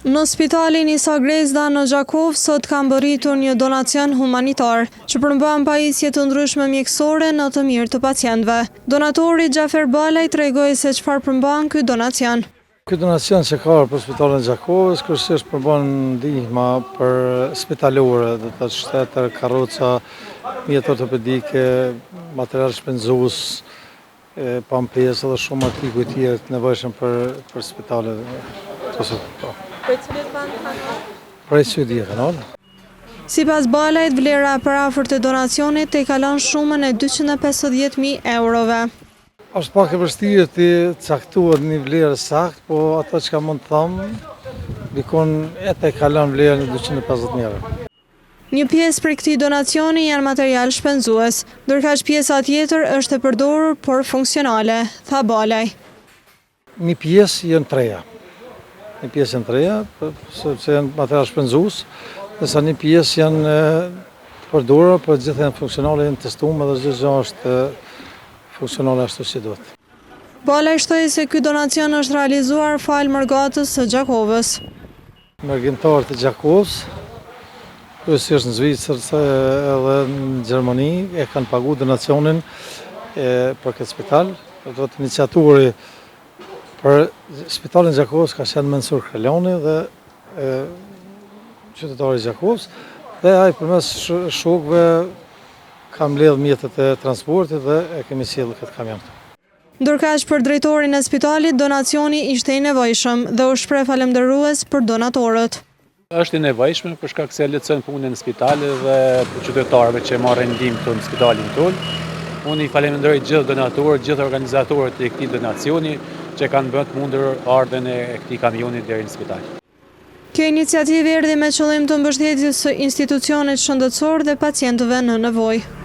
Në spitalin Isa Grezda në Gjakovë sot ka mbërritur një donacion humanitar, që përmban pajisje të ndryshme mjekësore në të mirë të pacientëve. Donatori Xhafer Balaj tregoi se çfarë përmban ky donacion. Ky donacion që ka ardhur për spitalin e Gjakovës, kryesisht përmban ndihma për spitalore, do të thotë shtretër, karroca, mjete ortopedike, material shpenzues, pampers edhe shumë artikuj tjerë të nevojshëm për për spitale. Po. Prej cilit vend kanë ardhur? Prej Suedie kanë ardhur. Sipas Balajt, vlera e përafërt e donacionit tejkalon shumën e 250.000 eurove. Është pak e vështirë të caktohet një vlerë e saktë, po ato çka mund të them, dikun e tejkalon vlerën e 250.000 euro. Një pjesë prej këtij donacioni janë material shpenzues, ndërkaq pjesa tjetër është e përdorur, por funksionale, tha Balaj. Një pjesë janë të reja. Një pjesë janë të reja, sepse janë material shpenzues, ndërsa një pjesë janë të përdorura, por gjitha janë funksionale, janë testume dhe çdo gjë është funksionale ashtu si duhet. Balaj shtoi se ky donacion është realizuar falë mërgatës së Gjakovës. Mërgimtarët e Gjakovës, kryesisht në Zvicër edhe në Gjermani, e kanë pagu donacionin për këtë spital. Do të thotë iniciatori për spitalin e Gjakovës ka qenë Mensur Krelani dhe qytetari i Gjakovës dhe ai përmes shokëve ka mbledhë mjetet e transportit dhe e kemi sjellë këtë kamion. Ndërkaq për drejtorin e spitalit donacioni ishte i nevojshëm dhe u shpreh falënderues për donatorët. Është i nevojshëm për shkak se lehtëson punën në spital dhe për qytetarëve që marrin ndihmë këtu në spitalin tonë. Unë i falënderoj gjithë donatorët, gjithë organizatorët e këtij donacioni që kanë bërë të mundur ardhjen e këtij kamioni deri në spital. Kjo iniciativë erdhi me qëllim të mbështetjes së institucionit shëndetësor dhe pacientëve në nevojë.